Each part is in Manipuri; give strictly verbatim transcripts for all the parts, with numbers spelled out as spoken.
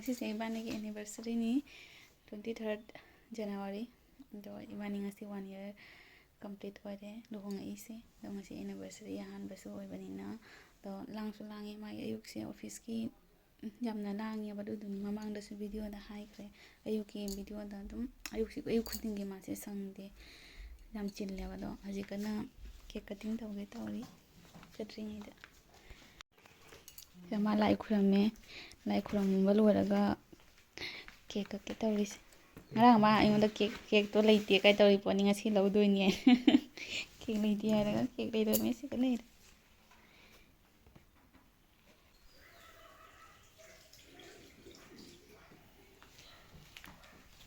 ꯁꯤꯁꯦ ꯏꯕꯥꯅꯤꯒꯤ anniversary ꯅꯤ, twenty third January꯫ ꯑꯗꯣ ꯏꯕꯥꯅꯤ ꯉꯁꯤ one year complete ꯑꯣꯏꯔꯦ ꯂꯨꯍꯣꯡꯉꯛꯏꯁꯦ꯫ ꯑꯗꯣ ꯉꯁꯤ anniversary ꯑꯍꯥꯟꯕꯁꯨ ꯑꯣꯏꯕꯅꯤꯅ꯫ ꯑꯗꯣ ꯂꯥꯡꯁꯨ ꯂꯥꯡꯉꯦ꯫ ꯃꯥꯒꯤ ꯑꯌꯨꯛꯁꯦ office ꯀꯤ ꯌꯥꯝꯅ ꯂꯥꯡꯉꯦꯕ꯫ ꯑꯗꯨꯗꯨꯅ ꯃꯃꯥꯡꯗꯁꯨ video ꯗ ꯍꯥꯏꯈ꯭ꯔꯦ, ꯑꯌꯨꯛꯀꯤ video ꯗ ꯑꯗꯨꯝ ꯑꯌꯨꯛꯁꯤ, ꯑꯌꯨꯛ ꯈꯨꯗꯤꯡꯒꯤ ꯃꯥꯁꯦ ꯁꯪꯗꯦ, ꯌꯥꯝ ꯆꯤꯜꯂꯦꯕ꯫ ꯑꯗꯣ ꯍꯧꯖꯤꯛ ꯀꯟꯅ cake cutting ꯇꯧꯒꯦ ꯇꯧꯔꯤ꯫ ꯆꯠꯇ꯭ꯔꯤꯉꯩꯗ ꯁꯤꯗ ꯃꯥ ꯂꯥꯏ ꯈꯨꯔꯝꯃꯦ꯫ ꯂꯥꯏ ꯈꯨꯔꯨꯝꯕ ꯂꯣꯏꯔꯒ cake ꯀꯛꯀꯦ ꯇꯧꯔꯤꯁꯦ꯫ ꯉꯔꯥꯡ ꯃꯥ ꯑꯩꯉꯣꯟꯗ cake, cake ꯇꯣ ꯂꯩꯇꯦ ꯀꯥꯏ ꯇꯧꯔꯤ ꯄꯣꯠꯅꯤ, ꯉꯁꯤ ꯂꯧꯗꯣꯏꯅꯦ꯫ Cake ꯂꯩꯇꯦ ꯍꯥꯏꯔꯒ cake ꯂꯩꯔꯝꯃꯦ꯫ ꯁꯤꯗ ꯂꯩꯔꯦ꯫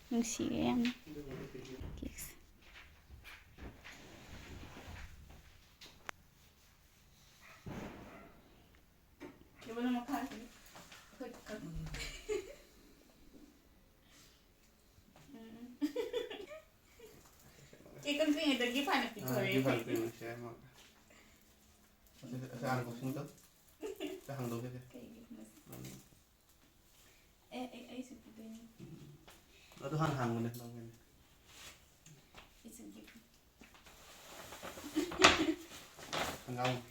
ꯅꯨꯡꯁꯤꯌꯦ ꯌꯥꯝꯅ cake ꯁꯦ꯫ ꯀꯦꯕꯜ ꯃꯈꯥꯁꯤ ꯑꯩꯈꯣꯏ ꯀꯛ-, ꯎꯝ꯫ ꯀꯦꯛ ꯀꯛꯇ꯭ꯔꯤꯉꯩꯗꯒꯤ ꯐꯅ ꯑꯥ, ꯄꯤꯊꯣꯔꯛꯑꯦ꯫ ꯒꯤꯐ ꯍꯥꯟꯅ ꯄꯤꯔꯝꯃꯁꯦ ꯍꯥꯏ ꯃꯥꯜꯂꯦ꯫ ꯑꯁꯤ, ꯑꯁꯤ unboxing ꯇꯧ꯫ ꯑꯝꯇ ꯍꯥꯡꯗꯣꯛꯀꯦꯁꯦ꯫ ꯀꯩꯒꯤ ꯃꯁꯤ? ꯎꯝ꯫ ꯑꯦ, ꯑꯩ, ꯑꯩꯁꯨ ꯄꯤꯗꯣꯏꯅꯤ꯫ ꯎꯝ꯫ ꯑꯗꯨ ꯍꯥꯟꯅ ꯍꯥꯡꯉꯨꯅꯦ, ꯂꯧꯒꯦꯅꯦ꯫ It's a gift. ꯍꯪꯒꯥꯝ꯫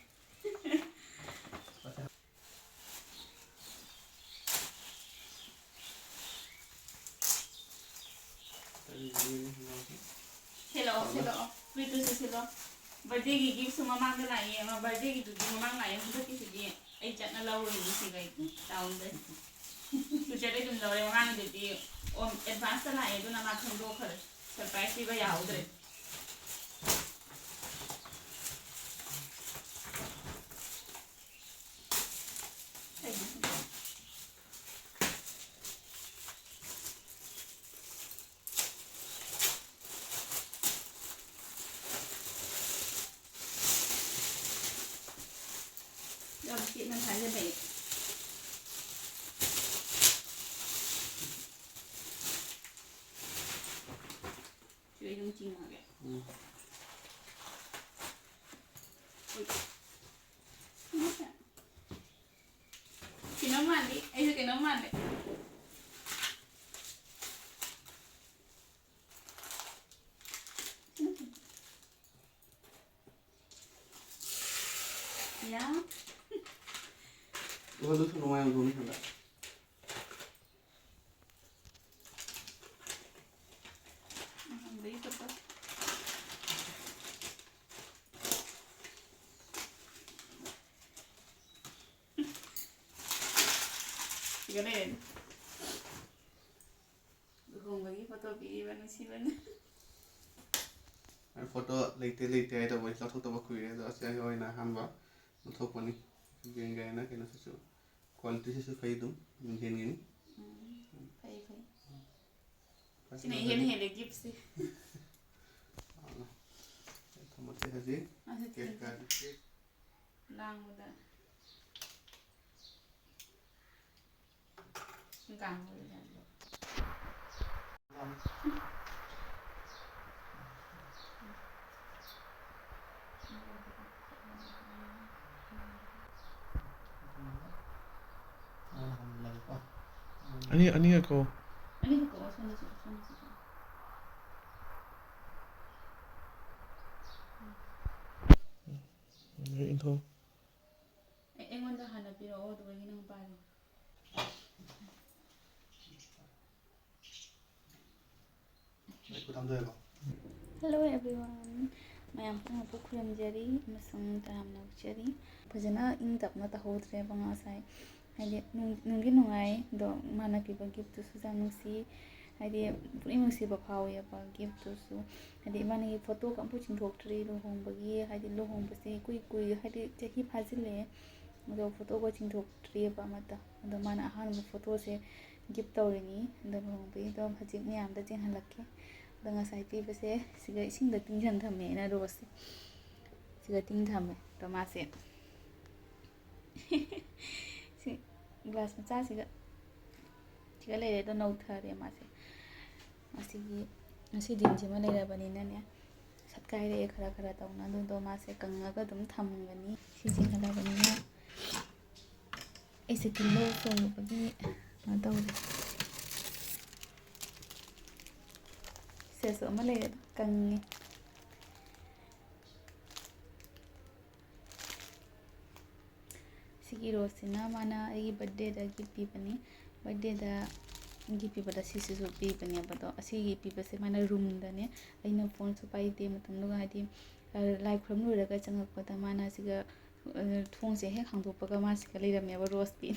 ꯁꯦꯠꯂꯛꯑꯣ, ꯁꯦꯠꯂꯛꯑꯣ꯫ ꯐꯨꯔꯤꯠꯇꯨꯁꯨ ꯁꯦꯠꯂꯣ꯫ Birthday ꯒꯤ gift ꯁꯨ ꯃꯃꯥꯡꯗ ꯂꯥꯛꯑꯦ꯫ ꯑꯃ birthday ꯒꯤꯗꯨꯗꯤ ꯃꯃꯥꯡ ꯂꯥꯛꯑꯦ, ꯍꯟꯗꯛꯀꯤꯁꯤꯗꯤ ꯑꯩ ꯆꯠꯅ ꯂꯧꯔꯨꯏꯅꯤ ꯁꯤꯒ ꯑꯩ town ꯗꯩ꯫ Future ꯗꯩ ꯑꯗꯨꯝ ꯂꯧꯔꯦ꯫ ꯃꯃꯥꯡꯒꯤꯗꯨꯗꯤ ꯑꯣ, advance ꯇ ꯂꯥꯛꯑꯦ, ꯑꯗꯨꯅ ꯃꯥ ꯈꯪꯗꯣꯛꯈ꯭ꯔꯦ꯫ Surprise ꯄꯤꯕ ꯌꯥꯍꯧꯗ꯭ꯔꯦ꯫ ꯌꯥꯝ ꯄꯤꯛꯅ ꯊꯥꯖꯤꯜꯂꯛꯑꯦ꯫ ꯁꯤ ꯑꯩ ꯑꯗꯨꯝ ꯆꯤꯡꯉꯒꯦ꯫ ꯎꯝ꯫ ꯎꯏ꯫ ꯀꯩꯅꯣꯝ ꯃꯥꯜꯂꯤ꯫ ꯑꯩꯁꯨ ꯀꯩꯅꯣꯝ ꯃꯥꯜꯂꯦ꯫ ꯑꯗꯨꯁꯨ ꯅꯨꯡꯉꯥꯏꯔꯝꯒꯅꯤ ꯈꯟꯕ꯫ ꯁꯤꯒ ꯂꯩꯔꯦ꯫ ꯂꯨꯍꯣꯡꯕꯒꯤ ꯐꯣꯇꯣ ꯄꯤꯔꯤꯕ ꯅꯨꯡꯁꯤꯕꯅ꯫ ꯑꯩ ꯐꯣꯇꯣ ꯂꯩꯇꯦ ꯂꯩꯇꯦ ꯍꯥꯏꯗꯧꯕ, ꯑꯩ ꯂꯧꯊꯣꯛꯇꯕ ꯀꯨꯏꯔꯦ, ꯑꯗꯣ ꯑꯁꯤ ꯑꯩꯒꯤ ꯑꯣꯏꯅ ꯑꯍꯥꯟꯕ ꯂꯧꯊꯣꯛꯄꯅꯤ꯫ ꯌꯦꯡꯒꯦ ꯍꯥꯏꯅ ꯀꯩꯅꯣꯁꯤꯁꯨ, ꯀ꯭ꯋꯥꯂꯤꯇꯤꯁꯤꯁꯨ ꯐꯩ ꯑꯗꯨꯝ, ꯑꯗꯨꯝ ꯌꯦꯡꯒꯅꯤ꯫ ꯎꯝ, ꯐꯩ, ꯐꯩ꯫ ꯁꯤꯅ ꯏꯍꯦꯟ ꯍꯦꯜꯂꯦ ꯒꯤꯐꯁꯦ꯫ ꯑꯥ, ꯊꯝꯃꯁꯦ ꯍꯧꯖꯤꯛ꯫ ꯑꯗꯨ ꯀꯦꯛ ꯊꯤꯟꯖꯤꯟ-, ꯀꯛꯑꯒꯦ, ꯀꯦꯛ꯫ ꯂꯥꯡꯕꯗ꯫ ꯀꯥꯡꯕꯨꯗ ꯌꯥꯝꯕ꯫ ꯑꯅꯤ, ꯑꯅꯤꯒ ꯀꯣ꯫ ꯑꯅꯤꯒ ꯀꯣ, ꯁꯣꯝꯗꯁꯨ, ꯁꯣꯝꯗꯁꯨ꯫ ꯏꯟꯊꯣ꯫ ꯑꯩ-, ꯑꯩꯉꯣꯟꯗ ꯍꯥꯟꯅ ꯄꯤꯔꯛꯑꯣ, ꯑꯗꯨꯒ ꯅꯪ ꯄꯥꯏꯔꯣ꯫ Hello everyone, ꯃꯌꯥꯝ ꯄꯨꯝꯅꯃꯛꯄꯨ ꯈꯨꯔꯨꯝꯖꯔꯤ ꯑꯃꯁꯨꯡ ꯇꯔꯥꯝꯅ ꯑꯣꯛꯆꯔꯤ꯫ ꯐꯖꯅ ꯏꯪ ꯇꯞꯅ ꯇꯧꯍꯧꯗ꯭ꯔꯦꯕ ꯉꯁꯥꯏ, ꯍꯥꯏꯗꯤ ꯅꯨꯡ-, ꯅꯨꯡꯗꯤ ꯅꯨꯡꯉꯥꯏ, ꯑꯗꯣ ꯃꯥꯅ ꯄꯤꯕ ꯒꯤꯐꯇꯨꯁꯨ ꯌꯥꯝ ꯅꯨꯡꯁꯤ, ꯍꯥꯏꯗꯤ ꯄꯨꯛꯅꯤꯡ ꯅꯨꯡꯁꯤꯕ ꯐꯥꯎꯋꯦꯕ ꯒꯤꯐꯇꯨꯁꯨ꯫ ꯍꯥꯏꯗꯤ ꯏꯕꯥꯅꯤꯒꯤ ꯐꯣꯇꯣꯒ ꯑꯝꯐꯥꯎ ꯆꯤꯡꯊꯣꯛꯇ꯭ꯔꯤ ꯂꯨꯍꯣꯡꯕꯒꯤ, ꯍꯥꯏꯗꯤ ꯂꯨꯍꯣꯡꯕꯁꯦ ꯀꯨꯏ ꯀꯨꯏ, ꯍꯥꯏꯗꯤ ꯆꯍꯤ ꯐꯥꯖꯤꯜꯂꯛꯑꯦ, ꯑꯗꯣ ꯐꯣꯇꯣꯒ ꯆꯤꯡꯊꯣꯛꯇ꯭ꯔꯤꯑꯕ ꯑꯃꯠꯇ꯫ ꯑꯗꯣ ꯃꯥꯅ ꯑꯍꯥꯟꯕ ꯐꯣꯇꯣꯁꯦ ꯒꯤꯐ ꯇꯧꯔꯤꯅꯤ꯫ ꯑꯗꯣ ꯂꯨꯍꯣꯡꯕꯒꯤꯗꯣ ꯍꯧꯖꯤꯛ ꯃꯌꯥꯝꯗ ꯆꯦꯟꯍꯜꯂꯛꯀꯦ꯫ ꯑꯗꯣ ꯉꯁꯥꯏ ꯄꯤꯕꯁꯦ ꯁꯤꯒ ꯏꯁꯤꯡꯗ ꯇꯤꯡꯁꯟ ꯊꯝꯃꯦ ꯑꯩꯅ ꯔꯣꯁꯁꯦ꯫ ꯁꯤꯒ ꯇꯤꯡ ꯊꯝꯃꯦ꯫ ꯑꯗꯣ ꯃꯥꯁꯦ ꯁꯤ ꯒ꯭ꯂꯥꯁ ꯃꯆꯥꯁꯤꯒ ꯁꯤꯒ ꯂꯩꯔꯦ꯫ ꯑꯗꯣ ꯅꯧꯊꯔꯦ ꯃꯥꯁꯦ꯫ ꯑꯁꯤꯒꯤ, ꯉꯁꯤ ꯗꯤꯟꯁꯤꯃ ꯂꯩꯔꯕꯅꯤꯅꯅꯦ, ꯁꯠꯀꯥꯏꯔꯛꯑꯦ ꯈꯔ ꯈꯔ ꯇꯧꯅ꯫ ꯑꯗꯨꯗꯣ ꯃꯥꯁꯦ ꯀꯪꯉꯒ ꯑꯗꯨꯝ ꯊꯝꯒꯅꯤ꯫ ꯁꯤ ꯆꯤꯡꯈꯠꯂꯕꯅꯤꯅ ꯑꯩꯁꯦ ꯇꯤꯜꯍꯧ ꯁꯣꯏꯔꯨꯕꯒꯤ ꯀꯩꯅꯣ ꯇꯧꯔꯦ꯫ ꯁꯤꯗꯁꯨ ꯑꯃ ꯂꯩꯔꯦ, ꯑꯗꯣ ꯀꯪꯉꯦ꯫ ꯁꯤ ꯑꯩꯒꯤ ꯔꯣꯁꯁꯤꯅ ꯃꯥꯅ ꯑꯩꯒꯤ ꯕꯔꯠꯗꯦꯗ ꯒꯤꯐ ꯄꯤꯕꯅꯤ꯫ ꯕꯔꯠꯗꯦꯗ ꯒꯤꯐ ꯄꯤꯕꯗ ꯁꯤꯁꯤꯁꯨ ꯄꯤꯕꯅꯦꯕ꯫ ꯑꯗꯣ ꯑꯁꯤꯒꯤ ꯄꯤꯕꯁꯦ ꯃꯥꯅ ꯔꯨꯝꯗꯅꯦ, ꯑꯩꯅ ꯐꯣꯟꯁꯨ ꯄꯥꯏꯗꯦ ꯃꯇꯝꯗꯨꯒ, ꯍꯥꯏꯗꯤ, ꯑ, ꯂꯥꯏ ꯈꯨꯔꯨꯝ ꯂꯣꯏꯔꯒ ꯆꯪꯉꯛꯄꯗ ꯃꯥꯅ ꯁꯤꯒ, ꯑ, ꯊꯣꯡꯁꯦ ꯍꯦꯛ ꯍꯥꯡꯗꯣꯛꯄꯒ ꯃꯥ ꯁꯤꯒ ꯂꯩꯔꯝꯃꯦꯕ, ꯔꯣꯁꯇꯤ꯫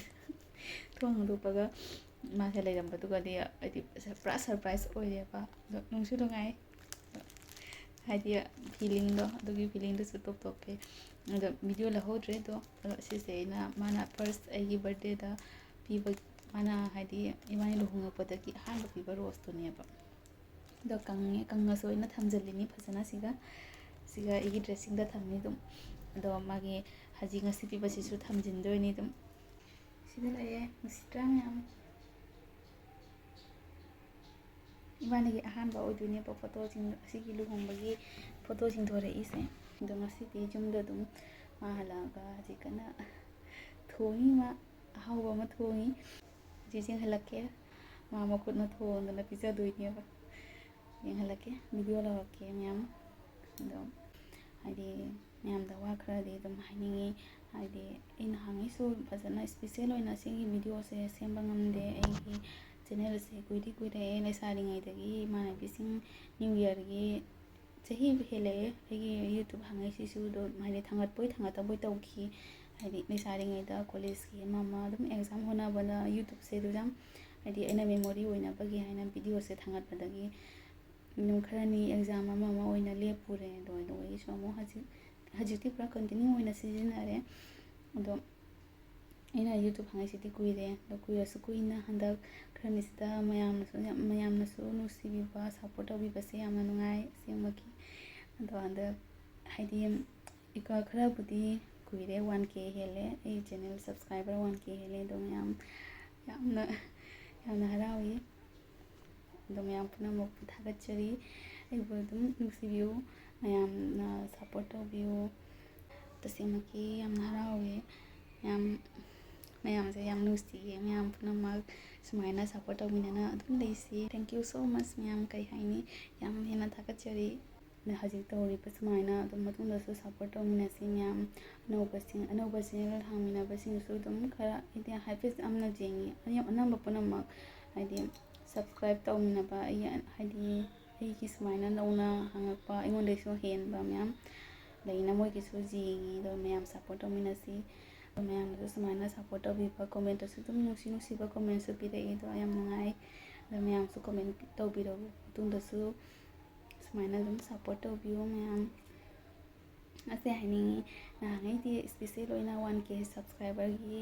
ꯊꯣꯡ ꯍꯥꯡꯗꯣꯛꯄꯒ ꯃꯥꯁꯦ ꯂꯩꯔꯝꯕꯗꯨꯒꯗꯤ ꯑꯩꯗꯤ ꯄꯨꯔꯥ ꯁꯔꯄ꯭ꯔꯥꯏꯁ ꯑꯣꯏꯔꯦꯕ꯫ ꯑꯗꯣ ꯅꯨꯡꯁꯨ ꯅꯨꯡꯉꯥꯏ꯫ ꯍꯥꯏꯗꯤ ꯐꯤꯂꯤꯡꯗꯣ, ꯑꯗꯨꯒꯤ ꯐꯤꯂꯤꯡꯗꯨꯁꯨ ꯇꯣꯞ ꯇꯣꯞꯄꯦ꯫ ꯑꯗꯣ ꯚꯤꯗꯤꯑꯣ ꯂꯧꯍꯧꯗ꯭ꯔꯦ꯫ ꯑꯗꯣ, ꯑꯗꯣ ꯁꯤꯁꯦ ꯑꯩꯅ, ꯃꯥꯅ ꯐꯥꯔꯁ ꯑꯩꯒꯤ ꯕꯥꯔꯗꯦꯗ ꯄꯤꯕ, ꯃꯥꯅ ꯍꯥꯏꯗꯤ ꯏꯕꯥꯅꯤ ꯂꯨꯍꯣꯡꯉꯛꯄꯗꯒꯤ ꯑꯍꯥꯟꯕ ꯄꯤꯕ ꯔꯣꯁꯇꯨꯅꯦꯕ꯫ ꯑꯗꯣ ꯀꯪꯉꯦ, ꯀꯪꯉꯁꯨ ꯑꯩꯅ ꯊꯝꯖꯤꯜꯂꯤꯅꯤ ꯐꯖꯅ ꯁꯤꯒ꯫ ꯁꯤꯒ ꯑꯩꯒꯤ ꯗ꯭ꯔꯦꯁꯤꯡꯗ ꯊꯝꯃꯤ ꯑꯗꯨꯝ꯫ ꯑꯗꯣ ꯃꯥꯒꯤ ꯍꯧꯖꯤꯛ ꯉꯁꯤ ꯄꯤꯕꯁꯤꯁꯨ ꯊꯝꯖꯤꯟꯗꯣꯏꯅꯤ ꯑꯗꯨꯝ꯫ ꯁꯤꯗ ꯂꯩꯔꯦ, ꯅꯨꯡꯁꯤꯠꯇ꯭ꯔꯥ ꯃꯌꯥꯝ꯫ ꯏꯕꯥꯅꯤꯒꯤ ꯑꯍꯥꯟꯕ ꯑꯣꯏꯗꯣꯏꯅꯦꯕ ꯐꯣꯇꯣꯁꯤꯡ, ꯑꯁꯤꯒꯤ ꯂꯨꯍꯣꯡꯕꯒꯤ ꯐꯣꯇꯣꯁꯤꯡ ꯊꯣꯔꯛꯏꯁꯦ꯫ ꯑꯗꯣ ꯉꯁꯤꯗꯤ ꯌꯨꯝꯗ ꯑꯗꯨꯝ ꯃꯥ ꯍꯜꯂꯛꯑꯒ ꯍꯧꯖꯤꯛ ꯀꯟꯅ ꯊꯣꯡꯉꯤ ꯃꯥ, ꯑꯍꯥꯎꯕ ꯑꯃ ꯊꯣꯡꯉꯤ꯫ ꯍꯧꯖꯤꯛ ꯌꯦꯡꯍꯜꯂꯛꯀꯦ, ꯃꯥ ꯃꯈꯨꯠꯅ ꯊꯣꯡꯗꯅ ꯄꯤꯖꯗꯣꯏꯅꯦꯕ꯫ ꯌꯦꯡꯍꯜꯂꯛꯀꯦ, ꯚꯤꯗꯤꯑꯣ ꯂꯧꯔꯛꯀꯦ ꯃꯌꯥꯝ꯫ ꯑꯗꯣ ꯍꯥꯏꯗꯤ ꯃꯌꯥꯝꯗ ꯋꯥ ꯈꯔꯗꯤ ꯑꯗꯨꯝ ꯍꯥꯏꯅꯤꯡꯉꯤ꯫ ꯍꯥꯏꯗꯤ ꯑꯩ ꯅꯍꯥꯟꯉꯩꯁꯨ ꯐꯖꯅ ꯏꯁꯄꯤꯁꯦꯜ ꯑꯣꯏꯅ ꯁꯤꯒꯤ ꯚꯤꯗꯤꯑꯣꯁꯦ ꯁꯦꯝꯕ ꯉꯝꯗꯦ꯫ ꯑꯩꯒꯤ ꯆꯦꯅꯦꯜꯁꯦ ꯀꯨꯏꯗꯤ ꯀꯨꯏꯔꯛꯑꯦ, ꯂꯩꯁꯥꯔꯤꯉꯩꯗꯒꯤ ꯏꯃꯥꯟꯅꯕꯤꯁꯤꯡ ꯅ꯭ꯌꯨ ꯌꯔꯒꯤ ꯆꯍꯤ ꯍꯦꯜꯂꯛꯑꯦ ꯑꯩꯒꯤ ꯌꯨꯇ꯭ꯌꯨꯕ ꯍꯥꯡꯉꯛꯏꯁꯤꯁꯨ꯫ ꯑꯗꯣ ꯍꯥꯏꯗꯤ ꯊꯥꯡꯒꯠꯄꯣꯏ ꯊꯥꯡꯒꯠꯇꯕꯣꯏ ꯇꯧꯈꯤ꯫ ꯍꯥꯏꯗꯤ ꯂꯩꯁꯥꯔꯤꯉꯩꯗ ꯀꯣꯂꯦꯖꯀꯤ ꯑꯃ ꯑꯃ ꯑꯗꯨꯝ ꯑꯦꯛꯖꯥꯝ ꯍꯣꯠꯅꯕꯗ ꯌꯨꯇ꯭ꯌꯨꯕꯁꯦ ꯑꯗꯨ ꯌꯥꯝ, ꯍꯥꯏꯗꯤ ꯑꯩꯅ ꯃꯦꯃꯣꯔꯤ ꯑꯣꯏꯅꯕꯒꯤ ꯍꯥꯏꯅ ꯚꯤꯗꯤꯑꯣꯁꯦ ꯊꯥꯡꯒꯠꯄꯗꯒꯤ ꯅꯨꯃꯤꯠ ꯈꯔꯅꯤ ꯑꯦꯛꯖꯥꯝ ꯑꯃ ꯑꯃ ꯑꯣꯏꯅ ꯂꯦꯞꯄꯨꯔꯦ꯫ ꯑꯗꯣ, ꯑꯗꯣ ꯑꯩꯒꯤꯁꯨ ꯑꯃꯨꯛ ꯍꯧꯖꯤꯛ, ꯍꯧꯖꯤꯛꯇꯤ ꯄꯨꯔꯥ ꯀꯟꯇꯤꯅ꯭ꯌꯨ ꯑꯣꯏꯅ ꯁꯤꯖꯤꯟꯅꯔꯦ꯫ ꯑꯗꯣ ꯑꯩꯅ ꯌꯨꯇ꯭ꯌꯨꯕ ꯍꯥꯡꯉꯛꯏꯁꯤꯗꯤ ꯀꯨꯏꯔꯦ꯫ ꯑꯗꯣ ꯀꯨꯏꯔꯁꯨ ꯀꯨꯏꯅ ꯍꯟꯗꯛ ꯈꯔꯅꯤꯁꯤꯗ ꯃꯌꯥꯝꯅꯁꯨ ꯌꯥꯝ, ꯃꯌꯥꯝꯅꯁꯨ ꯅꯨꯡꯁꯤꯕꯤꯕ, ꯁꯞꯄꯣꯔꯠ ꯇꯧꯕꯤꯕꯁꯦ ꯌꯥꯝꯅ ꯅꯨꯡꯉꯥꯏ ꯑꯁꯦꯡꯕꯒꯤ꯫ ꯑꯗꯣ ꯍꯟꯗꯛ ꯍꯥꯏꯗꯤ ꯏꯀ-, ꯈꯔꯕꯨꯗꯤ ꯀꯨꯏꯔꯦ, ꯋꯥꯟ ꯀꯦ ꯍꯦꯜꯂꯦ ꯑꯩ ꯆꯦꯅꯦꯜ ꯁꯕꯁꯀ꯭ꯔꯥꯏꯕꯔ ꯋꯥꯟ ꯀꯦ ꯍꯦꯜꯂꯦ꯫ ꯑꯗꯣ ꯃꯌꯥꯝ ꯌꯥꯝꯅ, ꯌꯥꯝꯅ ꯍꯔꯥꯎꯏ꯫ ꯑꯗꯣ ꯃꯌꯥꯝ ꯄꯨꯝꯅꯃꯛꯄꯨ ꯊꯥꯒꯠꯆꯔꯤ꯫ ꯑꯩꯕꯨ ꯑꯗꯨꯝ ꯅꯨꯡꯁꯤꯕꯤꯌꯨ꯫ ꯃꯌꯥꯝꯅ ꯁꯞꯄꯣꯔꯠ ꯇꯧꯕꯤꯌꯨ꯫ ꯇꯁꯦꯡꯃꯛꯀꯤ ꯌꯥꯝꯅ ꯍꯔꯥꯎꯋꯦ꯫ ꯃꯌꯥꯝ, ꯃꯌꯥꯝꯁꯦ ꯌꯥꯝ ꯅꯨꯡꯁꯤꯌꯦ꯫ ꯃꯌꯥꯝ ꯄꯨꯝꯅꯃꯛ ꯁꯨꯃꯥꯏꯅ ꯁꯞꯄꯣꯔꯠ ꯇꯧꯕꯤꯅꯅ ꯑꯗꯨꯝ ꯂꯩꯁꯤ꯫ Thank you so much ꯃꯌꯥꯝ꯫ ꯀꯩ ꯍꯥꯏꯅꯤ? ꯌꯥꯝ ꯍꯦꯟꯅ ꯊꯥꯒꯠꯆꯔꯤ꯫ ꯍꯧꯖꯤꯛ ꯇꯧꯔꯤꯕ ꯁꯨꯃꯥꯏꯅ ꯑꯗꯨꯝ ꯃꯇꯨꯡꯗꯁꯨ ꯁꯞꯄꯣꯔꯠ ꯇꯧꯃꯤꯟꯅꯁꯤ ꯃꯌꯥꯝ꯫ ꯑꯅꯧꯕꯁꯤꯡ, ꯑꯅꯧꯕ ꯆꯦꯅꯦꯜ ꯍꯥꯡꯃꯤꯟꯅꯕꯁꯤꯡꯁꯨ ꯑꯗꯨꯝ ꯈꯔ, ꯍꯥꯏꯗꯤ, ꯍꯥꯏꯐꯦꯠ ꯌꯥꯝꯅ ꯌꯦꯡꯉꯤ꯫ ꯑꯌꯥꯝ-, ꯑꯅꯝꯕ ꯄꯨꯝꯅꯃꯛ, ꯍꯥꯏꯗꯤ, ꯁꯞꯁꯀ꯭ꯔꯥꯏꯞ ꯇꯧꯃꯤꯟꯅꯕ, ꯑꯩ, ꯍꯥꯏꯗꯤ, ꯑꯩꯒꯤ ꯁꯨꯃꯥꯏꯅ ꯅꯧꯅ ꯍꯥꯡꯉꯛꯄ, ꯑꯩꯉꯣꯟꯗꯒꯤꯁꯨ ꯍꯦꯟꯕ ꯃꯌꯥꯝ ꯂꯩꯅ, ꯃꯣꯏꯒꯤꯁꯨ ꯌꯦꯡꯉꯤ꯫ ꯑꯗꯣ ꯃꯌꯥꯝ ꯁꯞꯄꯣꯔꯠ ꯇꯧꯃꯤꯟꯅꯁꯤ꯫ ꯑꯗꯣ ꯃꯌꯥꯝꯅꯁꯨ ꯁꯨꯃꯥꯏꯅ ꯁꯞꯄꯣꯔꯠ ꯇꯧꯕꯤꯕ, ꯀꯣꯃꯦꯟꯇꯁꯨ ꯑꯗꯨꯝ ꯅꯨꯡꯁꯤ ꯅꯨꯡꯁꯤꯕ ꯀꯣꯃꯦꯟꯁꯨ ꯄꯤꯔꯛꯏ꯫ ꯑꯗꯣ ꯌꯥꯝ ꯅꯨꯡꯉꯥꯏ꯫ ꯑꯗꯣ ꯃꯌꯥꯝꯁꯨ ꯀꯣꯃꯦꯟ ꯇꯧꯕꯤꯔꯕ ꯃꯇꯨꯡꯗꯁꯨ ꯁꯨꯃꯥꯏꯅ ꯑꯗꯨꯝ ꯁꯞꯄꯣꯔꯠ ꯇꯧꯕꯤꯌꯨ ꯃꯌꯥꯝ꯫ ꯑꯁꯦ ꯍꯥꯏꯅꯤꯡꯉꯤ, ꯅꯍꯥꯟꯉꯩꯗꯤ ꯏꯁꯄꯤꯁꯦꯜ ꯑꯣꯏꯅ ꯋꯥꯟ ꯀꯦ ꯁꯕꯁꯀ꯭ꯔꯥꯏꯕꯔꯒꯤ,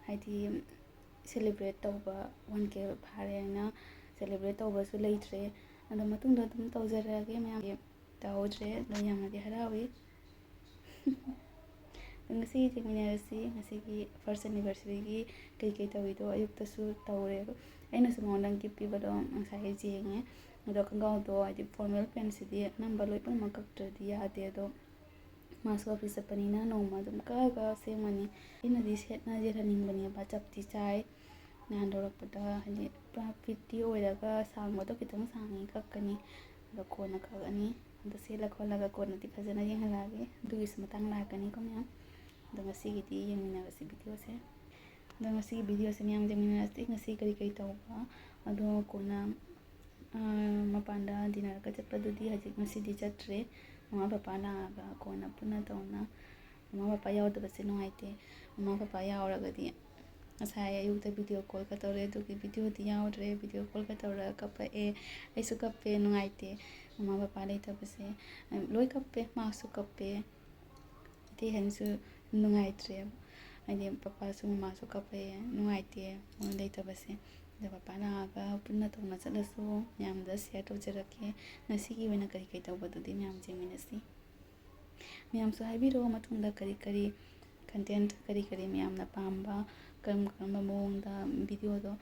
ꯍꯥꯏꯗꯤ, ꯁꯦꯂꯦꯕ꯭ꯔꯦꯠ ꯇꯧꯕ, ꯋꯥꯟ ꯀꯦ ꯐꯥꯔꯦ ꯍꯥꯏꯅ ꯁꯦꯂꯦꯕ꯭ꯔꯦꯠ ꯇꯧꯕꯁꯨ ꯂꯩꯇ꯭ꯔꯦ꯫ ꯑꯗꯣ ꯃꯇꯨꯡꯗ ꯑꯗꯨꯝ ꯇꯧꯖꯔꯛꯑꯒꯦ ꯃꯌꯥꯝ꯫ ꯇꯧꯍꯧꯗ꯭ꯔꯦ, ꯑꯗꯣ ꯌꯥꯝꯅꯗꯤ ꯍꯔꯥꯎꯏ꯫ ꯑꯗꯣ ꯉꯁꯤ ꯌꯦꯡꯃꯤꯟꯅꯔꯁꯤ, ꯉꯁꯤꯒꯤ ꯐꯥꯔꯁ ꯑꯦꯅꯤꯚꯔꯁꯔꯤꯒꯤ ꯀꯩꯀꯩ ꯇꯧꯔꯤꯗꯣ꯫ ꯑꯌꯨꯛꯇꯁꯨ ꯇꯧꯔꯦ꯫ ꯑꯩꯅꯁꯨ ꯃꯉꯣꯟꯗ ꯒꯤꯐ ꯄꯤꯕꯗꯣ ꯉꯁꯥꯏ ꯌꯦꯡꯉꯦ꯫ ꯑꯗꯣ ꯈꯣꯡꯒ꯭ꯔꯥꯎꯗꯣ, ꯍꯥꯏꯗꯤ, ꯐꯣꯔꯃꯦꯜ ꯄꯦꯟꯁꯤꯗꯤ ꯑꯅꯝꯕ ꯂꯣꯏ ꯄꯨꯝꯅꯃꯛ ꯀꯛꯇ꯭ꯔꯗꯤ ꯌꯥꯗꯦ꯫ ꯑꯗꯣ ꯃꯥꯁꯨ ꯑꯣꯐꯤꯁ ꯆꯠꯄꯅꯤꯅ ꯅꯣꯡꯃ ꯑꯗꯨꯝ ꯀꯛꯑꯒ ꯁꯦꯝꯃꯅꯤ꯫ ꯑꯩꯅꯗꯤ ꯁꯦꯠꯅ ꯌꯦꯜꯍꯟꯅꯤꯡꯕꯅꯦꯕ, ꯆꯞꯇꯤ ꯆꯥꯏ꯫ ꯅꯍꯥꯟ ꯂꯧꯔꯛꯄꯗ, ꯍꯥꯏꯗꯤ, ꯄꯨꯔꯥ ꯐꯤꯠꯇꯤ ꯑꯣꯏꯔꯒ ꯁꯥꯡꯕꯗꯣ ꯈꯤꯇꯪ ꯁꯥꯡꯉꯤ, ꯀꯛꯀꯅꯤ꯫ ꯑꯗꯣ ꯀꯣꯟꯅ ꯀꯛꯑꯅꯤ꯫ ꯑꯗꯣ ꯁꯦꯠꯂ ꯈꯣꯠꯂꯒ ꯀꯣꯟꯅꯗꯤ ꯐꯖꯅ ꯌꯦꯡꯍꯜꯂꯛꯑꯒꯦ꯫ ꯑꯗꯨꯒꯤꯁꯨ ꯃꯇꯥꯡ ꯂꯥꯛꯀꯅꯤꯀꯣ ꯃꯌꯥꯝ꯫ ꯑꯗꯣ ꯉꯁꯤꯒꯤꯗꯤ ꯌꯦꯡꯃꯤꯟꯅꯔꯁꯤ ꯚꯤꯗꯤꯑꯣꯁꯦ꯫ ꯑꯗꯣ ꯉꯁꯤꯒꯤ ꯚꯤꯗꯤꯑꯣꯁꯦ ꯃꯌꯥꯝ ꯌꯦꯡꯃꯤꯟꯅꯔꯁꯤ꯫ ꯉꯁꯤ ꯀꯔꯤ ꯀꯔꯤ ꯇꯧꯕ? ꯑꯗꯣ ꯀꯣꯟꯅ, ꯑꯥ, ꯃꯄꯥꯟꯗ ꯗꯤꯅꯔꯒ ꯆꯠꯄꯗꯨꯗꯤ ꯍꯧꯖꯤꯛ ꯉꯁꯤꯗꯤ ꯆꯠꯇ꯭ꯔꯦ꯫ ꯃꯃꯥ ꯕꯕꯥ ꯂꯥꯛꯑꯒ ꯀꯣꯟꯅ ꯄꯨꯟꯅ ꯇꯧꯅ꯫ ꯃꯃꯥ ꯕꯕꯥ ꯌꯥꯎꯗꯕꯁꯦ ꯅꯨꯡꯉꯥꯏꯇꯦ꯫ ꯃꯃꯥ ꯕꯕꯥ ꯌꯥꯎꯔꯒꯗꯤ, ꯉꯁꯥꯏ ꯑꯌꯨꯛꯇ ꯚꯤꯗꯤꯑꯣ ꯀꯣꯜꯒ ꯇꯧꯔꯦ, ꯑꯗꯨꯒꯤ ꯚꯤꯗꯤꯑꯣꯗꯤ ꯌꯥꯎꯗ꯭ꯔꯦ꯫ ꯚꯤꯗꯤꯑꯣ ꯀꯣꯜꯒ ꯇꯧꯔꯒ ꯀꯞꯄꯛꯑꯦ꯫ ꯑꯩꯁꯨ ꯀꯞꯄꯦ, ꯅꯨꯡꯉꯥꯏꯇꯦ꯫ ꯃꯃꯥ ꯕꯕꯥ ꯂꯩꯇꯕꯁꯦ, ꯂꯣꯏ ꯀꯞꯄꯦ, ꯃꯥꯁꯨ ꯀꯞꯄꯦ꯫ ꯏꯇꯩ ꯑꯍꯟꯁꯨ ꯅꯨꯡꯉꯥꯏꯇ꯭ꯔꯦ, ꯍꯥꯏꯗꯤ ꯄꯄꯥꯁꯨ ꯃꯃꯥꯁꯨ ꯀꯞꯄꯦ, ꯅꯨꯡꯉꯥꯏꯇꯦ ꯃꯣꯏ ꯂꯩꯇꯕꯁꯦ꯫ ꯑꯗꯣ ꯄꯄꯥ ꯂꯥꯛꯑꯒ ꯄꯨꯟꯅ ꯇꯧꯅ ꯆꯠꯂꯁꯨ ꯃꯌꯥꯝꯗ ꯁꯤꯌꯔ ꯇꯧꯖꯔꯛꯀꯦ꯫ ꯉꯁꯤꯒꯤ ꯑꯣꯏꯅ ꯀꯔꯤ ꯀꯔꯤ ꯇꯧꯕꯗꯨꯗꯤ ꯃꯌꯥꯝ ꯌꯦꯡꯃꯤꯟꯅꯁꯤ꯫ ꯃꯌꯥꯝꯁꯨ ꯍꯥꯏꯕꯤꯔꯛꯑꯣ ꯃꯇꯨꯡꯗ ꯀꯔꯤ ꯀꯔꯤ ꯀꯟꯇꯦꯟꯠ, ꯀꯔꯤ ꯀꯔꯤ ꯃꯌꯥꯝꯅ ꯄꯥꯝꯕ, ꯀꯔꯝ ꯀꯔꯝꯕ ꯃꯑꯣꯡꯗ ꯚꯤꯗꯤꯑꯣꯗꯣ,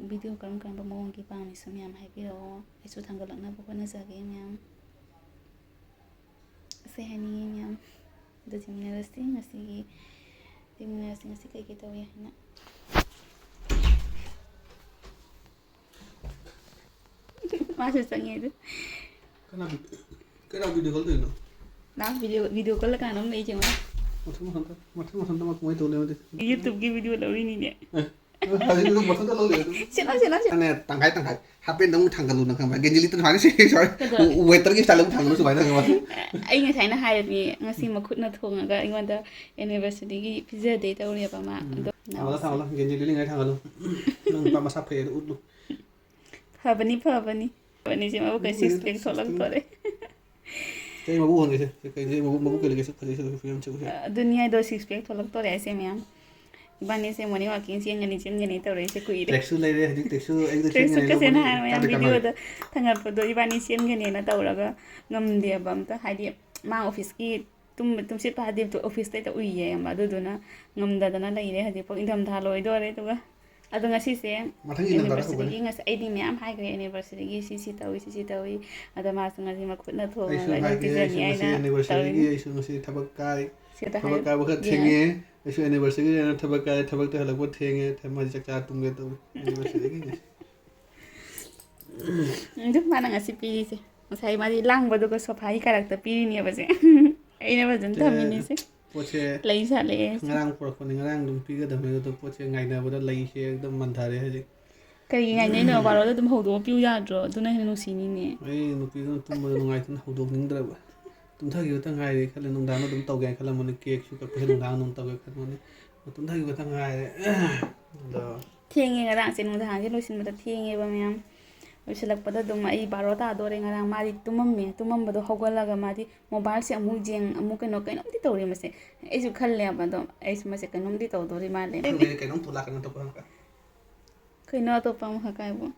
ꯚꯤꯗꯤꯑꯣ ꯀꯔꯝ ꯀꯔꯝꯕ ꯃꯑꯣꯡꯒꯤ ꯄꯥꯝꯃꯤꯁꯨ ꯃꯌꯥꯝ ꯍꯥꯏꯕꯤꯔꯛꯑꯣ꯫ ꯑꯩꯁꯨ ꯊꯥꯡꯒꯠꯂꯛꯅꯕ ꯍꯣꯠꯅꯖꯒꯦ ꯃꯌꯥꯝ꯫ ꯁꯦ ꯍꯥꯏꯅꯤꯡꯉꯤ ꯃꯌꯥꯝ꯫ ꯑꯗꯨ ꯌꯦꯡꯃꯤꯟꯅꯔꯁꯤ ꯉꯁꯤꯒꯤ, ꯌꯦꯡꯃꯤꯟꯅꯔꯁꯤ ꯉꯁꯤ ꯀꯩꯀꯩ ꯇꯧꯏ ꯍꯥꯏꯅ꯫ ꯃꯥꯁꯨ ꯆꯪꯉꯦ ꯑꯗꯨ꯫ ꯀꯅꯥ? ꯀꯩꯗꯧ video call ꯇꯧꯔꯤꯅꯣ? ꯅꯪ video, video call ꯀꯥꯟꯅ ꯑꯃ ꯂꯩ ꯌꯦꯡꯉꯣ꯫ ꯃꯊꯪ ꯃꯊꯪꯗ, ꯃꯊꯪ ꯃꯊꯪꯗ ꯃꯥ ꯀꯃꯥꯏꯅ ꯇꯧꯅꯤ ꯑꯗꯨꯗꯤ? YouTube-ꯀꯤ video ꯂꯧꯔꯤꯅꯤꯅꯦ꯫ ꯑꯦ, ꯍꯧꯖꯤꯛ ꯑꯗꯨꯝ ꯃꯊꯪꯗ ꯂꯧ ꯂꯩ ꯑꯗꯨꯝ꯫ ꯁꯦ ꯂꯥꯎ, ꯁꯦ ꯂꯥꯎ, ꯁꯦ ꯂꯥꯎ꯫ ꯑꯅꯦ, ꯇꯪꯈꯥꯏ ꯇꯪꯈꯥꯏ꯫ ꯍꯥꯞꯄꯦꯟꯗ ꯑꯃꯨꯛ ꯊꯥꯡꯒꯠꯂꯨ ꯅꯪ ꯈꯪꯕ꯭ꯔꯥ? ꯒꯦꯟꯖꯤꯂꯤꯇ ꯁꯨꯃꯥꯏꯅ ꯁꯦ, ꯁꯦ, ꯁꯦ, ꯀꯩꯗꯧꯔꯒꯦ? Waiter-ꯒꯤ style ꯑꯃꯨꯛ ꯊꯥꯡꯒꯠꯂꯨ ꯁꯨꯃꯥꯏꯅ ꯈꯪꯕ꯭ꯔꯥ? ꯑꯩ ꯉꯁꯥꯏꯅ ꯍꯥꯏꯔꯕꯅꯤ, ꯉꯁꯤ ꯃꯈꯨꯠꯅ ꯊꯣꯡꯉꯒ ꯑꯩꯉꯣꯟꯗ anniversary-ꯒꯤ ꯄꯤꯖꯗꯦ ꯇꯧꯔꯦꯕ ꯃꯥ꯫ ꯎꯝ꯫ ꯑꯗꯣ ꯊꯥꯡꯒꯠꯂꯣ, ꯊꯥꯡꯒꯠꯂꯣ꯫ ꯒꯦꯟꯖꯤꯂꯤ ꯂꯤꯡꯉꯥꯏ ꯊꯥꯡꯒꯠꯂꯨ꯫ ꯅꯪ ꯅꯨꯄꯥ ꯃꯁꯥ ꯐꯩ ꯑꯗꯨ ꯎꯠꯂꯨ꯫ ꯐꯕꯅꯤ, ꯐꯕꯅꯤ꯫ ꯐꯕꯅꯤ, ꯁꯤ ꯃꯕꯨꯛ ꯀꯩ six pack ꯊꯣꯛꯂꯛꯇꯣꯔꯦ꯫ ꯀꯩ ꯃꯕꯨꯛ ꯍꯣꯟꯒꯦꯁꯦ? ꯀꯩ, ꯀꯩ ꯃꯕꯨꯛ, ꯃꯕꯨꯛ ꯀꯩ ꯂꯩꯒꯦꯁꯦ? ꯐꯖꯩꯁꯦ, ꯐꯤꯕꯝꯁꯦ ꯎꯁꯦ꯫ ꯑꯗꯨꯅꯤ ꯍꯥꯏꯗꯣ, six pack ꯊꯣꯛꯂꯛꯇꯣꯔꯦ ꯍꯥꯏꯁꯦ ꯃꯌꯥꯝ꯫ ꯏꯕꯥꯅꯤꯁꯦ morning walking ꯆꯦꯟꯒꯅꯤ, ꯆꯦꯟꯒꯅꯤ ꯇꯧꯔꯛꯏꯁꯦ ꯀꯨꯏꯔꯦ꯫ ꯇꯦꯛꯁꯨ ꯂꯩꯔꯦ, ꯍꯧꯖꯤꯛ ꯇꯦꯛꯁꯨ ꯑꯩꯗ ꯇꯦꯛꯁꯨ ꯆꯦꯟꯒꯅꯤ ꯀꯁꯦꯅ ꯂꯧꯕꯅꯤ꯫ ꯍꯥꯏ ꯃꯌꯥꯝ ꯀꯥꯗ ꯀꯥꯟꯅꯔꯦ꯫ Video-ꯗ ꯊꯥꯡꯒꯠꯄꯗꯣ ꯏꯕꯥꯅꯤ ꯆꯦꯟꯒꯅꯦꯅ ꯇꯧꯔꯒ ꯉꯝꯗꯦꯕ ꯑꯝꯇ꯫ ꯍꯥꯏꯗꯤ ꯃꯥ office-ꯀꯤ ꯇꯨꯝꯕ, ꯇꯨꯝꯁꯤꯠ ꯐꯥꯗꯦꯕ, office-ꯇ ꯍꯦꯛꯇ ꯎꯏꯌꯦ ꯑꯃ꯫ ꯑꯗꯨꯗꯨꯅ ꯉꯝꯗꯗꯅ ꯂꯩꯔꯦ ꯍꯧꯖꯤꯛꯐꯥꯎ꯫ ꯏꯪꯊꯝꯊꯥ ꯂꯣꯏꯗꯣꯔꯦ ꯑꯗꯨꯒ꯫ ꯑꯗꯣ ꯉꯁꯤꯁꯦ ꯃꯊꯪꯒꯤ ꯏꯪꯊꯝꯊꯥꯗ anniversary-ꯒꯤ ꯍꯧꯒꯅꯤ꯫ ꯉꯁ-, ꯑꯩꯗꯤ ꯃꯌꯥꯝ ꯍꯥꯏꯈ꯭ꯔꯦ, anniversary-ꯒꯤ ꯁꯤ ꯁꯤ ꯇꯧꯏ, ꯁꯤ ꯁꯤ ꯇꯧꯏ꯫ ꯑꯗ ꯃꯥꯁꯨ ꯉꯁꯤ ꯃꯈꯨꯠꯅ ꯑꯩꯁꯨ ꯊꯣꯡꯉꯒ ꯍꯥꯏꯒꯦ, ꯄꯤꯖꯅꯤ ꯑꯩꯁꯨ ꯉꯁꯤ ꯍꯥꯏꯅ anniversary-ꯒꯤ ꯇꯧꯔꯤꯅꯤ꯫ ꯑꯩꯁꯨ ꯉꯁꯤ ꯊꯕꯛ ꯀꯥꯏ꯫ ꯁꯤꯗ ꯊꯕꯛ ꯍꯥꯏꯌꯨ꯫ ꯀꯥꯏꯕ ꯈꯔ ꯌꯦꯡꯉꯣ꯫ ꯊꯦꯡꯉꯦ꯫ ꯑꯩꯁꯨ anniversary-ꯒꯤ ꯍꯥꯏꯅ ꯊꯕꯛ ꯀꯥꯏ, ꯊꯕꯛꯇ ꯍꯜꯂꯛꯄ ꯊꯦꯡꯉꯦ꯫ ꯊ-, ꯃꯥꯗꯤ ꯆꯥꯛ ꯆꯥ ꯇꯨꯝꯒꯦ ꯇꯧꯔꯤ꯫ Anniversary-ꯒꯤ ꯉꯁꯤ꯫ ꯑꯗꯨꯝ ꯃꯥꯅ ꯉꯁꯤ ꯄꯤꯔꯤꯁꯦ꯫ ꯉꯁꯥꯏ ꯃꯥꯗꯤ ꯂꯥꯡꯕꯗꯨꯒ sofa-ꯒꯤ ꯀꯥꯔꯛꯇ ꯄꯤꯔꯤꯅꯦꯕꯁꯦ꯫ ꯑꯩꯅ ꯐꯖꯅ ꯁꯦ, ꯊꯝꯃꯤꯅꯦꯁꯦ꯫ ꯄꯣꯠꯁꯦ ꯂꯩ ꯁꯥꯠꯂꯛꯑꯦ꯫ ꯉꯔꯥꯡ ꯄꯨꯔꯛꯄꯅꯦ, ꯉꯔꯥꯡ ꯑꯗꯨꯝ ꯄꯤꯒꯗꯕꯅꯦ, ꯑꯗꯣ ꯄꯣꯠꯁꯦ ꯉꯥꯏꯅꯕꯗ ꯂꯩꯁꯦ ꯑꯗꯨꯝ ꯃꯟꯊꯔꯦ ꯍꯧꯖꯤꯛ꯫ ꯀꯔꯤꯒꯤ ꯉꯥꯏꯅꯩꯅꯣ? Baroꯗ ꯑꯗꯨꯝ ꯍꯧꯗꯣꯛꯑ ꯄꯤꯌꯨ ꯌꯥꯗ꯭ꯔꯣ? ꯑꯗꯨꯅ ꯍꯦꯟꯅ ꯅꯨꯡꯁꯤꯅꯤꯅꯦ꯫ ꯑꯩ ꯅꯨꯄꯤꯗꯨꯅ ꯇꯨꯝꯕꯗ ꯅꯨꯡꯉꯥꯏꯇꯅ ꯍꯧꯗꯣꯛꯅꯤꯡꯗ꯭ꯔꯕ꯫ ꯇꯨꯝꯊꯈꯤꯕꯇ ꯉꯥꯏꯔꯦ ꯈꯜꯂꯦ, ꯅꯨꯡꯗꯥꯡꯗ ꯑꯗꯨꯝ ꯇꯧꯒꯦ ꯍꯥꯏꯅ ꯈꯜꯂꯝꯕꯅꯤ, cakeꯁꯨ ꯀꯛꯄꯁꯦ ꯅꯨꯡꯗꯥꯡ ꯑꯗꯨꯝ ꯇꯧꯒꯦ ꯈꯟꯕꯅꯤ꯫ ꯇꯨꯝꯊꯈꯤꯕꯇ ꯉꯥꯏꯔꯦ꯫ ꯑꯗꯣ ꯊꯦꯡꯉꯦ ꯉꯔꯥꯡꯁꯦ, ꯅꯨꯡꯗꯥꯡꯁꯦ ꯂꯣꯏꯁꯤꯟꯕꯗ ꯊꯦꯡꯉꯦꯕ ꯃꯌꯥꯝ꯫ ꯂꯣꯏꯁꯤꯜꯂꯛꯄꯗ ꯑꯗꯨꯝ ꯑꯩ ꯕꯥꯔꯣ ꯇꯥꯗꯣꯔꯦ꯫ ꯉꯔꯥꯡ ꯃꯥꯗꯤ ꯇꯨꯝꯃꯝꯃꯦ, ꯇꯨꯝꯃꯝꯕꯗꯣ ꯍꯧꯒꯠꯂꯒ ꯃꯥꯗꯤ mobileꯁꯦ ꯑꯃꯨꯛ ꯌꯦꯡ, ꯑꯃꯨꯛ ꯀꯩꯅꯣ, ꯀꯩꯅꯣꯝꯗꯤ ꯇꯧꯔꯤ ꯃꯁꯦ꯫ ꯑꯩꯁꯨ ꯈꯜꯂꯦꯕ, ꯑꯗꯣ ꯑꯩꯁꯨ ꯃꯁꯦ ꯀꯩꯅꯣꯝꯗꯤ ꯇꯧꯗꯣꯔꯤ ꯃꯥꯜꯂꯦ꯫ ꯈꯪꯗꯦ, ꯀꯩꯅꯣꯝ ꯊꯣꯛꯂꯛꯀꯅꯤ ꯑꯇꯣꯞꯄ ꯑꯃ꯫ ꯀꯩꯅꯣ ꯑꯇꯣꯞꯄ ꯑꯃꯈꯛ ꯍꯥꯏꯕꯨ?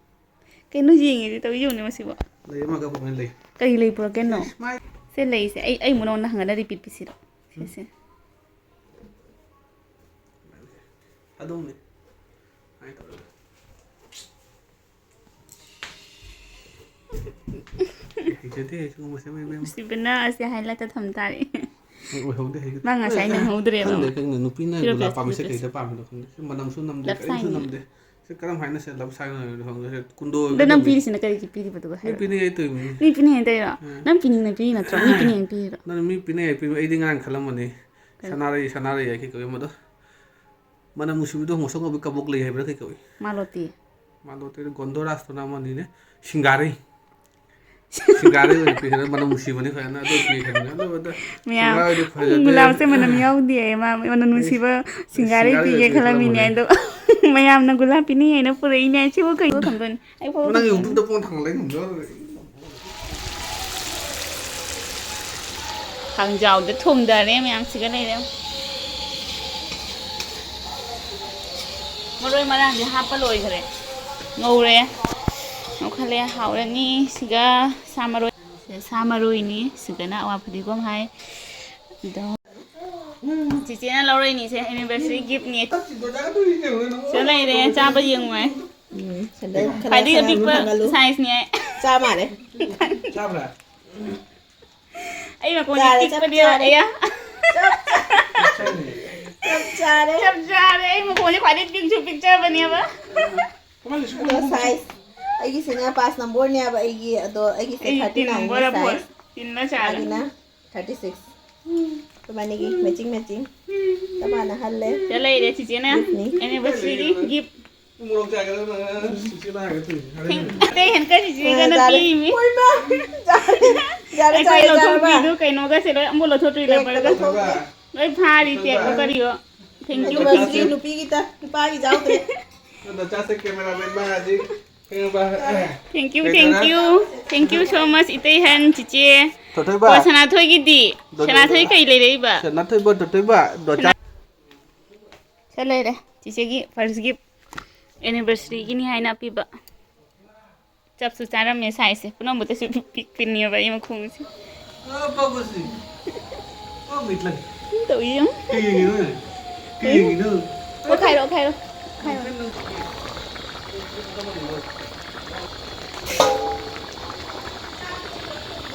ꯀꯩꯅꯣ ꯌꯦꯡꯉꯤꯗꯤ ꯇꯧ ꯌꯦꯡꯉꯨꯅꯦ ꯃꯁꯤꯕꯣ꯫ ꯂꯩ ꯑꯃꯒ ꯄꯨꯡꯍꯜ ꯂꯩ꯫ ꯀꯔꯤ ꯂꯩ ꯄꯨꯔꯛꯀꯦꯅꯣ? ꯁꯦ ꯂꯩꯁꯦ ꯑꯩ, ꯑꯩ ꯃꯨꯛ ꯅꯉꯣꯟꯗ ꯍꯪꯒꯠꯅ repeat ꯄꯤꯁꯤꯔꯣ? ꯁꯤꯁꯦ꯫ ꯑꯗꯨꯝꯅꯦ꯫ ꯁꯨꯃꯥꯏꯅ ꯇꯧꯔꯒ꯫ ꯍꯩꯖꯗꯦ ꯁꯤꯒꯨꯝꯕꯁꯦ, ꯃꯩ, ꯃꯩ, ꯃꯩ꯫ ꯁꯤꯕꯅ ꯑꯁꯤ highlight-ꯇ ꯊꯝ ꯇꯥꯔꯦ꯫ ꯑꯣꯏꯍꯧꯗꯦ, ꯍꯩꯖꯗꯦ꯫ ꯃꯥ ꯉꯁꯥꯏ ꯑꯦ, ꯑꯦ, ꯅꯪꯍꯧꯗ꯭ꯔꯦꯕ꯫ ꯈꯪꯗꯦ, ꯈꯪꯗꯦ, ꯅꯨꯄꯤꯅ ꯁꯤꯔꯣ ꯒꯨꯂꯥꯞ ꯄ꯭ꯂꯁ ꯄꯥꯝꯃꯤꯁꯦ ꯄ꯭ꯂꯁ꯫ ꯀꯩꯗ ꯄꯥꯝꯃꯤꯅꯣ ꯈꯪꯗꯦ꯫ ꯁꯤ ꯃꯅꯝꯁꯨ ꯅꯝꯗꯦ, ꯂꯞ ꯀꯔꯤꯝꯁꯨ ꯁꯥꯏꯟꯅꯤ꯫ ꯅꯝꯗꯦ꯫ ꯁꯤ ꯀꯔꯝ ꯍꯥꯏꯅ ꯁꯤ ꯂꯞ ꯁꯥꯏꯟ ꯑꯣꯏꯔꯤꯅꯣ ꯈꯪꯗꯦ, ꯁꯤ ꯀꯨꯟꯗꯣ ꯑꯗꯣ ꯅꯪ ꯑꯣꯏꯒꯗꯕꯅꯤ꯫ ꯄꯤꯔꯤꯁꯤꯅ ꯀꯔꯤꯒꯤ ꯄꯤꯔꯤꯕꯗꯨꯒ ꯃꯤ ꯍꯥꯏꯔꯣ? ꯄꯤꯅꯤꯡꯉꯥꯏ ꯇꯧꯔꯤꯕꯅꯤ꯫ ꯃꯤ ꯄꯤꯅꯤꯡꯉꯥꯏ ꯇꯧꯔꯤꯔꯣ? ꯎꯝ꯫ ꯅꯪ ꯄꯤꯅꯤꯡꯅ ꯄꯤꯔꯤ ꯅꯠꯇ꯭ꯔꯣ? ꯃꯤ ꯄꯤꯅꯤꯡꯉꯥꯏ ꯄꯤꯔꯤꯔꯣ? ꯅꯪ ꯃꯤ ꯄꯤꯅꯤꯡꯉꯥꯏ ꯄꯤꯕ ꯑꯩꯗꯤ ꯉꯔꯥꯡ ꯈꯜꯂꯝꯕꯅꯤ꯫ ꯀꯔꯤ? ꯁꯅꯥꯔꯩ, ꯁꯅꯥꯔꯩ ꯍꯥꯏ ꯀꯩ ꯀꯧꯏ ꯑꯃꯗꯣ? ꯃꯅꯝ ꯅꯨꯡꯁꯤꯕꯗꯣ ꯉꯧꯁꯣꯛ ꯉꯧꯕꯤ ꯀꯕꯣꯛ ꯂꯩ ꯍꯥꯏꯕ꯭ꯔꯥ ꯀꯩ ꯀꯧꯏ? ꯃꯥꯂꯣꯇꯤ꯫ ꯃꯥꯂꯣꯇꯤꯗ ꯒꯣꯟꯗꯣꯔꯥꯁꯇꯨꯅ ꯑꯃꯅꯤꯅꯦ꯫ ꯁꯤꯡꯒꯥꯔꯩ꯫ ꯁꯤꯡꯒꯥꯔꯩ ꯑꯣꯏꯅ ꯄꯤꯈ꯭ꯔꯦ, ꯃꯅꯝ ꯅꯨꯡꯁꯤꯕꯅꯤ ꯐꯖꯅ, ꯑꯗꯨ ꯄꯤꯈ꯭ꯔꯦ꯫ ꯑꯗꯨ, ꯑꯗꯨ ꯃꯌꯥꯝ, ꯁꯤꯡꯒꯥꯔꯩꯗꯤ ꯐꯖꯗꯦ꯫ ꯒꯨꯂꯥꯞꯁꯦ ꯃꯅꯝ ꯌꯥꯎꯗꯦ꯫ ꯃꯥ ꯃꯅꯝ ꯅꯨꯡꯁꯤꯕ ꯁꯤꯡꯒꯥꯔꯩ ꯁꯤꯡꯒꯥꯔꯩ ꯄꯤꯒꯦ ꯑꯣꯏꯅ ꯈꯜꯂꯝꯃꯤꯅꯦ꯫ ꯄꯤꯈꯠꯂꯝꯕꯅꯦ꯫ ꯑꯗꯣ ꯃꯌꯥꯝꯅ ꯒꯨꯂꯥꯞ ꯄꯤꯅꯤꯡꯉꯦꯅ ꯄꯨꯔꯛꯏꯅꯦ꯫ ꯁꯤꯕꯨ ꯀꯩꯅꯣ ꯊꯝꯗꯣꯏꯅꯦ? ꯑꯩ ꯐꯣꯇꯣ ꯅꯪ ꯊꯝꯗꯣꯏꯅꯦ꯫ YouTube-ꯇ ꯄꯣꯡ ꯊꯥꯡꯒꯠꯂ ꯊꯝꯗꯣꯏꯔꯣ? ꯈꯥꯡꯖꯥꯎꯗ ꯊꯣꯡꯊꯔꯦ ꯃꯌꯥꯝꯁꯤꯒ ꯂꯩꯔꯦ꯫ ꯃꯔꯣꯏ ꯃꯔꯥꯡꯗꯤ ꯍꯥꯞꯄ ꯂꯣꯏꯈ꯭ꯔꯦ꯫ ꯉꯧꯔꯦ꯫ ꯉꯧꯈꯠꯂꯦ꯫ ꯍꯥꯎꯔꯅꯤ꯫ ꯁꯤꯒ ꯁꯥ ꯃꯔꯣꯏ꯫ ꯁꯤꯗ ꯁꯥ ꯃꯔꯣꯏꯅꯤ꯫ ꯁꯤꯗꯅ ꯑꯋꯥ ꯐꯗꯤꯒꯣꯝ ꯍꯥꯏ꯫ ꯑꯗꯣ ꯆꯤꯆꯦꯅ ꯂꯧꯔꯛꯏꯅꯤꯁꯦ anniversary gift-ꯅꯤ꯫ ꯁꯤꯗ ꯂꯩꯔꯦ꯫ ꯆꯥꯕ ꯌꯦꯡꯉꯨ ꯍꯥꯏ꯫ ꯎꯝ, ꯁꯦꯟꯗꯜ ꯈꯔ ꯈ꯭ꯋꯥꯏꯗꯒꯤ ꯁꯅꯥ ꯑꯄꯤꯛꯄ ꯊꯝꯒꯜꯂꯨ꯫ Size-ꯅꯤ ꯍꯥꯏ꯫ ꯆꯥ ꯃꯥꯜꯂꯦ꯫ ꯆꯥꯕ꯭ꯔꯥ? ꯑꯩ ꯃꯈꯣꯟꯁꯦ ꯆꯥꯔꯦ, ꯆꯞ ꯄꯤꯛꯄꯅꯦꯕ꯫ ꯆꯥꯔꯦ꯫ ꯑꯌꯥ꯫ ꯆꯞ ꯆꯥꯔꯦ꯫ ꯆꯞ ꯆꯥꯔꯦ꯫ ꯆꯞ ꯆꯥꯔꯦ꯫ ꯑꯩ ꯃꯈꯣꯟꯁꯦ ꯈ꯭ꯋꯥꯏꯗꯒꯤ ꯄꯤꯛꯁꯨ ꯄꯤꯛꯆꯕꯅꯦꯕ꯫ ꯀꯃꯥꯏꯅ ꯁꯨꯝ ꯑꯗꯣ size, ꯑꯩꯒꯤꯁꯤꯅ ꯄꯥꯁ ꯅꯝꯕꯔꯅꯦꯕ, ꯑꯩꯒꯤ, ꯑꯗꯣ ꯑꯩꯒꯤꯁꯦ ꯑꯩ thirty nine-ꯅꯦ ꯇꯤꯟꯒꯨꯝꯕ ꯂꯐꯣꯏ꯫ size꯫ ꯇꯤꯟꯅ ꯆꯥꯔꯦ꯫ ꯃꯥꯒꯤꯅ thirty six꯫ ꯏꯕꯥꯅꯤꯒꯤ matching matching꯫ ꯆꯞ ꯃꯥꯟꯅ ꯍꯜꯂꯦ꯫ ꯁꯤꯗ ꯂꯩꯔꯦ ꯆꯤꯆꯦꯅ꯫ Gift-ꯅꯤ꯫ Anniversary-ꯒꯤ gift꯫ ꯎ ꯃꯣꯔꯣꯛ ꯆꯥꯒꯗꯕ ꯅꯪ ꯆꯤꯆꯦꯅ ꯍꯥꯏꯒꯦ ꯇꯧꯔꯤꯁꯦ꯫ ꯍꯣꯔꯦꯟ꯫ ꯑꯇꯩ ꯍꯦꯟꯀ ꯆꯤꯆꯦꯒꯅ ꯑ, ꯆꯥꯔꯦ꯫ ꯄꯤꯃꯤ꯫ ꯍꯣꯏꯃ! ꯆꯥꯔꯦ, ꯆꯥꯔꯦ, ꯑꯩꯈꯣꯏ ꯆꯥꯔꯕ? ꯂꯧꯊꯣꯛꯄꯤꯗꯨ ꯀꯩꯅꯣꯒꯁꯦ ꯂꯣꯏ ꯑꯃꯨꯛ ꯂꯧꯊꯣꯛꯇ꯭ꯔꯤ, ꯀꯦꯛ rubber-ꯒ꯫ ꯂꯧꯊꯣꯛꯈ꯭ꯔꯦ꯫ ꯂꯣꯏ ꯐꯥꯔꯤ, ꯂꯧꯊꯣꯛꯈ꯭ꯔꯦ꯫ Tag-ꯑꯣ ꯀꯔꯤꯑꯣ꯫ Thank you, ꯑꯗꯨꯒ thank ꯁꯤꯒꯤ you꯫ ꯅꯨꯄꯤꯒꯤ ꯇ-, ꯅꯨꯄꯥꯒꯤ ꯌꯥꯎꯗ꯭ꯔꯦ꯫ ꯑꯗꯣ ꯆꯥꯁꯦ cameraman ꯃꯥ ꯍꯧꯖꯤꯛ ꯀꯩꯅꯣꯕ, Thank you, ꯀꯩ thank ꯇꯧꯔꯦ? You꯫ Thank you so much, ꯏꯇꯩꯍꯟ, ꯆꯤꯆꯦ꯫ ꯊꯣꯏꯊꯣꯏꯕ꯫ ꯑꯣ, ꯁꯅꯥꯊꯣꯏꯒꯤꯗꯤ? ꯗꯣ-, ꯁꯅꯥꯊꯣꯏ ꯗꯣ-, ꯀꯩ ꯂꯩꯔꯛꯏꯕ? ꯁꯅꯥꯊꯣꯏꯕ, ꯊꯣꯏꯊꯣꯏꯕ, ꯗꯣ-, ꯁꯅꯥ-, ꯁꯦ ꯂꯩꯔꯦ꯫ ꯆꯤꯆꯦꯒꯤ first gift꯫ Anniversary-ꯒꯤꯅꯤ ꯍꯥꯏꯅ ꯄꯤꯕ꯫ ꯆꯞꯁꯨ ꯆꯥꯔꯝꯃꯦ size-ꯁꯦ꯫ ꯄꯨꯝꯅꯃꯛꯇꯁꯨ ꯄꯤꯛꯄꯤꯅꯦꯕ ꯑꯩ ꯃꯈꯣꯡꯁꯦ꯫ ꯑ, ꯄꯥꯕꯨꯁꯤ꯫ ꯑ, ꯃꯤꯠꯂꯪ꯫ ꯎꯝ, ꯇꯧꯏ ꯌꯦꯡꯉꯨ꯫ ꯀꯩ ꯌꯦꯡꯉꯤꯅꯣ? ꯀꯩ ꯌꯦꯡꯉꯤꯅꯣ? ꯑꯣ, ꯈꯥꯏꯔꯣ, ꯈꯥꯏꯔꯣ, ꯈꯥꯏꯔꯣ꯫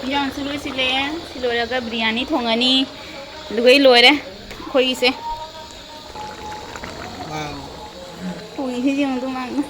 ꯏꯟꯖꯥꯡꯁꯨ ꯂꯣꯏꯁꯤꯜꯂꯦ꯫ ꯁꯤ ꯂꯣꯏꯔꯒ ꯕꯤꯔꯌꯥꯅꯤ ꯊꯣꯡꯉꯅꯤ꯫ ꯑꯗꯨꯒ ꯑꯩ ꯂꯣꯏꯔꯦ ꯑꯩꯈꯣꯏꯒꯤꯁꯦ꯫ Wow꯫ ꯁꯤ ꯌꯦꯡꯉꯨ ꯑꯗꯨꯃꯥꯏꯅ꯫